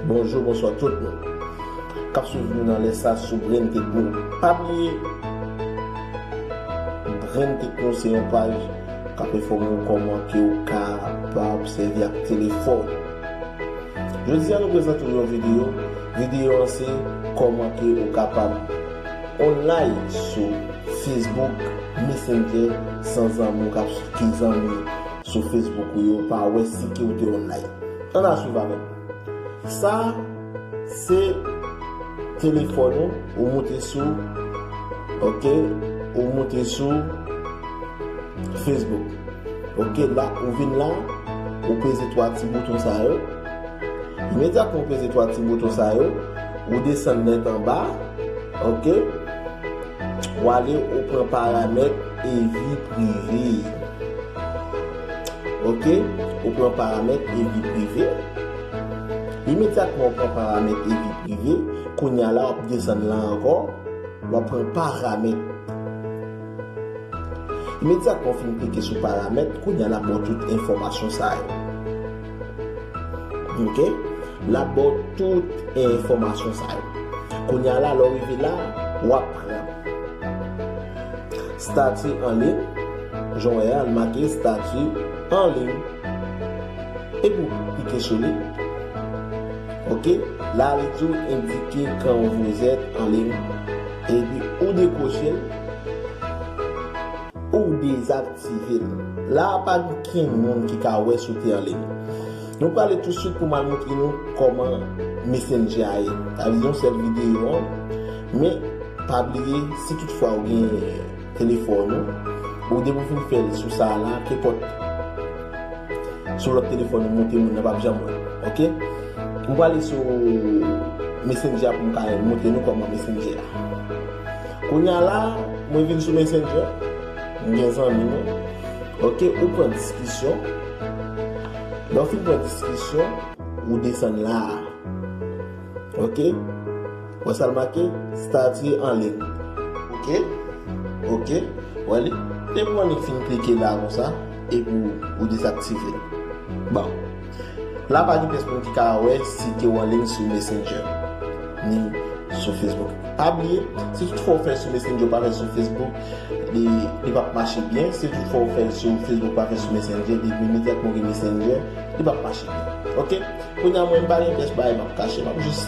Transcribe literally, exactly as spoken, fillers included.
Bonjou, bonswa tout moun k ap swiv nou nan lè sa sou Brain Tech Nou. Pa bliye, Brain Tech Nou se yon paj k ap enfòme w kòman ke w kapab sèvi ak telefòn. Jodi a, nou prezante w yon videyo. Videyo an se kòman ke w kapab online sou Facebook Messenger san zanmi w k ap ki zanmi sou Facebook ou yo pa wè si ke w te online. Ann al swiv avè m. Sa se telefòn ou, ou moute sou, ok, ou moute sou Facebook. Ok, la, ou vin la, ou peze twa ti bouton sa yo. Imedyatman ou peze twa ti bouton sa yo, ou desann nèt anba, ok, w ale, ou pran paramèt e vi prive. Ok, ou pran paramèt e vi prive. Imedyatman ou pran paramèt e vi prive, kounye a la w ap desann la ankò, w ap pran paramèt. Imedyatman w fin klike sou paramèt, kounye a l ap ba w tout enfòmasyon sa yo. Ok? L ap ba w tout enfòmasyon sa yo. Kounye a la, lè w rive la, w ap pran stati an liy. Jan w wè a, l make stati an liy. Epi w klike sou li. Ok? La, li di w endike kan vous êtes en ligne. Epi ou dekwoche l, ou dezaktive l. La a pa gen okenn moun ki ka wè si w te an liy. Nou prale touswit pou m al montre nou kòman Messenger a ye. Sa vle di yon sèl videyo an. Men, pa bliye, si toutfwa ou gen telefòn ou, ou depi w fin fè l sou sa a la, kenpòt sou lòt telefòn ou monte moun nan p ap janm wè. Ok? M prale sou Messenger pou m ka montre nou kòman Messenger a. Kounye a la, mwen vin sou Messenger. M gen zanmi nou. Ok, ou pran diskisyon. Lè w fin pran diskisyon, ou desann la a. Ok? Wè sa l make? Stati an liy. Ok? Ok? Wè li? Depi w annik fin klike la konsa, epi w, ou dezaktive l. Bon. La pa gen pyès moun ki ka wè si ke w an liy sou Messenger, ni sou Facebook. Pa bliye, si toutfwa w fè l sou Messenger, w pa fè l sou Facebook, li, li p ap mache byen. Si toutfwa w fè l sou Facebook, w pa fè l sou Messenger, depi imedyatman w gen Messenger, li p ap mache byen. Ok? Kounye a mwen, m pa gen pyès bagay m ap kache, m ap jis